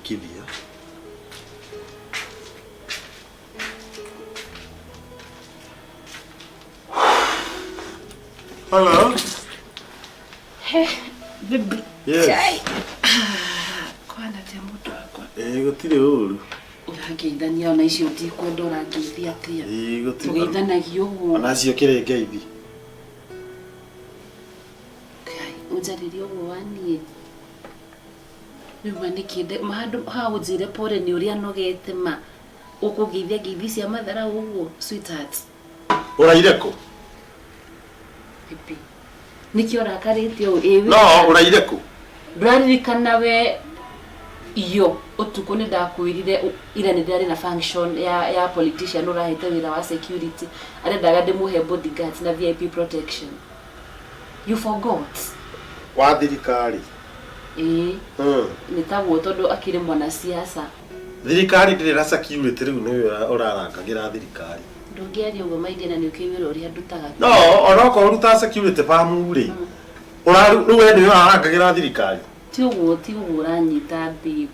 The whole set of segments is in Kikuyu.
Kithia. Hello. He, baby. Yes. Chai. Ah, kwana atĩa mũndũ wakwa? Ĩĩ gũtirĩ ũru. Ũrangeithania ona icio ndikwenda ũrangeithia atĩa? Ĩĩ gũtirĩ. Tũgeithanagia ũguo. Ona cio kĩrĩ ngeithi. Ngai, ũnjarĩrie ũguo waniĩ. Rĩu ma nĩkĩ ma handũ ha ũnjĩre pole nĩ ũrĩa nogete ma. Ũkũngeithia ngeithi cia matharaũ ũguo, sweetheart. Ũraire kũ? Baby. Nĩkĩ ũrakarĩte ũũ? Ĩ No, ũraire kũ? Ndũraririkana we iyo ũtukũ nĩ ndakwĩrire ira nĩ ndĩrarĩ na function ya politician ũrahete wĩra wa security arendaga ndĩmũhe bodyguards na VIP protection. You forgot. Wa thirikari. Ĩĩ. Nĩ taguo tondũ akĩrĩ mwanasiasa. Thirikari ndĩrĩ na security rĩu nĩwe ũrarangagĩra thirikari. Ndũngĩaria ũguo my dear na nĩ ũkĩũĩ wĩra ũrĩa ndutaga. No, onokorwo ũrutaga security firm rĩ, rĩu we nĩwe ũrarangagĩra thirikari. Ti ũguo, ti ũguo ũranyita babe.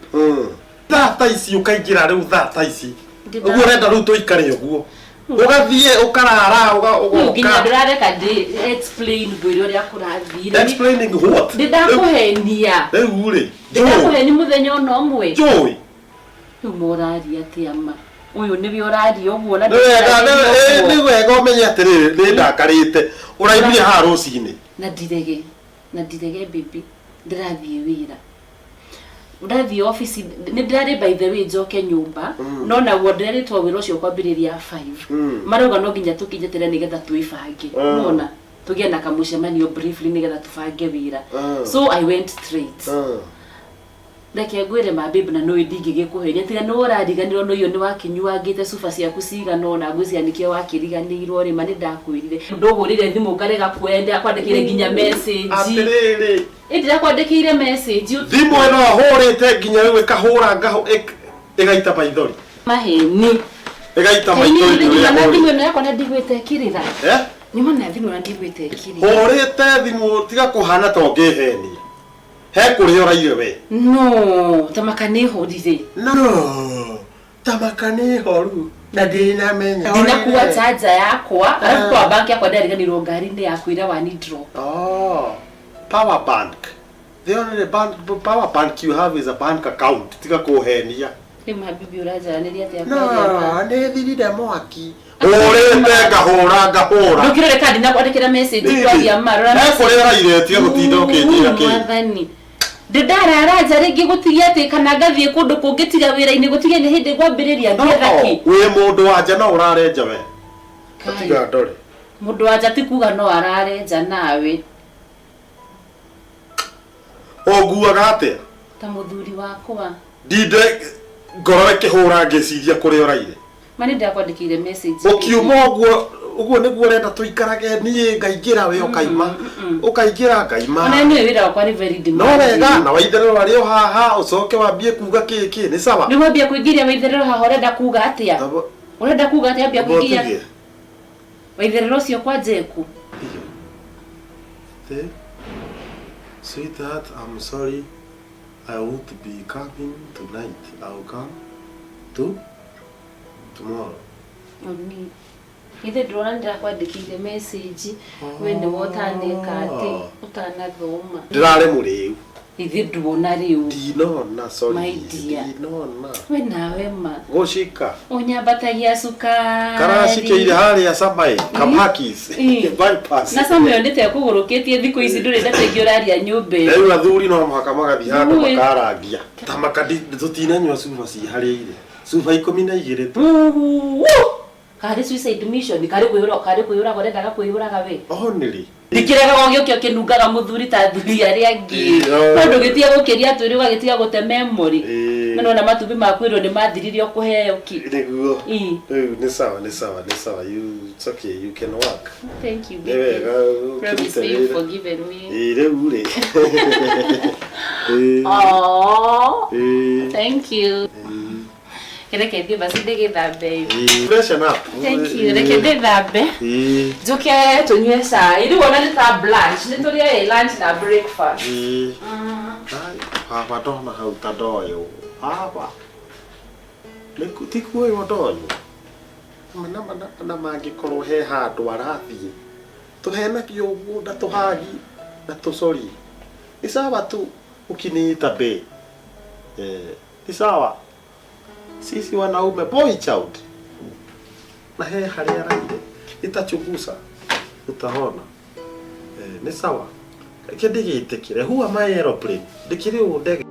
Thaa ta ici ũkaingĩra rĩu thaa ta ici. Ũguo ũrenda rĩu tũikare ũguo. Ũgathiĩ ũkarara Rĩu nginya ũgoka. ndũrareka ndĩ explain ngwĩre ũrĩa kũrathire. Explaining what? Ndĩ ndakũhenia. Rĩu rĩ, Ndĩ ndakũhenia mũthenya ona ũmwe. Njũĩ. Rĩu mũraria atĩa ma? Ũyũ nĩwe ũraria ũguo na Nĩ wega, nĩ wega ũmenye atĩrĩrĩ, nĩ ndakarĩte. Ũraimire haha rũcinĩ. Na ndirege, na ndirege baby, ndĩrathiĩ wĩra. Ndathiĩ obici, nĩ ndĩrarĩ by the way njoke nyũmba, no naguo ndĩrerĩtwo wĩra ũcio ũkwambĩrĩria 5. Marauga no nginya tũkinye tene nĩgetha twĩbange. Nĩwona? Tũgĩe na kamũcemanio briefly nĩgetha tũbange wĩra. So I went straight. Reke ngwĩre ma babe na nĩũĩ ndingĩgĩkũhenia tiga nĩwe ũrariganĩrwo nĩ ũyũ nĩwakĩnyuangĩte cuba ciaku cigana ũna ngwĩciria nĩkĩo wakĩriganĩirwo rĩ ma nĩndakwĩrire ndũhũrĩre thimũ ũkarega kuoya ndĩrakwandĩkĩire nginya message. Atĩrĩrĩ. Ĩ ndĩrakwandĩkĩire message. Thimũ ĩno hũrĩte nginya rĩu ĩkahũra ĩgaita maithori. Maheni. Ĩgaita maithori nĩ ũrĩa Nyuma na hũrĩte. thimũ ĩno yakwa na ndiguĩte ĩkĩrĩra. Eh? Nyuma na thimũ na ndiguĩte ĩkĩrĩra. Hũrĩte thimũ tiga kũhana ta ũngĩhenia. He kũrĩa ũraire we. No, tamaka nĩ hũrire. No, tamaka nĩ horu na ndinamenya. Ndinakuwa charger yakwa, arabu power bank yakwa ndariganĩirwo ngari-inĩ yaku ĩrĩa wani drop. Oh, power bank. The only bank, power bank you have is a bank account. Tiga kũhenia. Rĩu mabibi ũranjaranĩria atĩa No, kwaria nĩ thirire mwaki. Hũrĩte ngahũra ngahũra. Ndũkĩrore kandi na kwandĩkĩra message kwaria ma rora. He kũrĩa ũraire tiga gũtinda ũkĩnjĩra kĩ. Mwathani. Ndĩndarara nja rĩngĩ gũtigia atĩ kana ngathiĩ kũndũ kũngĩ tiga wĩra-inĩ gũtigia nĩ hĩndĩ ngwambĩrĩria ngĩetha kĩ. Wĩ mũndũ wa nja no ũrare nja we. Tiga ndore. Mũndũ wa nja ti kuga no arare nja nawe. Ũnguaga atĩa? Ta mũthuri wakwa. Ndinde ngoro ĩkĩhũra ngĩciria kũrĩa ũraire. Ma nĩ ndakwandĩkĩire message. Ũkiuma ũguo ũguo nĩguo ũrenda tũikarage niĩ ngaingĩra we ũkaima. Ũkaingĩra ngaima. Ona nĩ wĩra wakwa nĩ very No demanding. wega na waitherero arĩ o haha ũcoke wambie kuga kĩ kĩ nĩ sawa. Rĩu wambia kũingĩria waitherero haha ũrenda kuga atĩa? Ũrenda kuga atĩa wambia kũingĩria waitherero ũcio kwa Njeku? Sweetheart, I'm sorry. I won't be coming tonight. I'll come to tomorrow. Oni. Ithe ndĩrona nĩndĩrakwandĩkĩire message we nĩwe ũtaneka atĩ ũtanathoma. Ndĩrarĩ mũrĩu. Ithe nduona rĩu. Ndinona, sorry. My dear. Ndinona. We nawe ma. Gũcika. Ũnyambatagia cukari. Karacikĩire harĩa Samai, Kamakis, bypass. Na Samai ĩyo nĩ ta ĩkũgũrũkĩtie thikũ ici ndũrĩ na tengĩ ũraria nyũmba ĩyo. Rĩu athuri no mũhaka magathiĩ handũ Rĩu ĩ. makarangia. Ta makadi tũtinanyua cuba ciharĩire. Cuba 12 tu. Karĩ suicide mission, karĩ kwĩyũraga, karĩ kwĩyũraga ũrendaga kwĩyũraga we. Only. Ndikĩregaga ũgĩũke ũkĩnungaga mũthuri ta athuri arĩa angĩ. No ndũgĩtiga gũkĩria atwĩre ũgagĩtiga gũte memory. Na nĩwona matumbĩ ma kwĩrwo nĩ mathirire o kũheo kĩ. Nĩguo. Rĩu nĩ sawa, nĩ sawa, nĩ sawa. You, it's okay, you can work. Thank you, Nĩ baby. wega Promise ũkĩrute me you've wĩra. forgiven me. Ĩĩ rĩu rĩ. Ĩĩ. Aww. Ĩĩ. Thank you. Reke thiĩ basi ndĩgĩthambe. Freshen up. Thank you. Reke ndĩthambe. Ĩĩ. Njoke tũnyue cai. Rĩu ona nĩ ta brunch. Nĩ tũrĩe lunch na breakfast. Ĩĩ. Ai, baba ndona hau ta ndoywo. Baba ti kuoywo ndonyo mana mana mana mangĩkorwo he handũ arathiĩ tũhenagio ũguo na tũhagi na tũcori ni sawa tu ukiniita be eh, ni sawa sisi wanaume boy child na he harĩa araire itachunguza utahona eh, ni sawa reke ndĩgĩtĩkĩre who am I aeroplane ndĩkĩrĩ ũ ndege.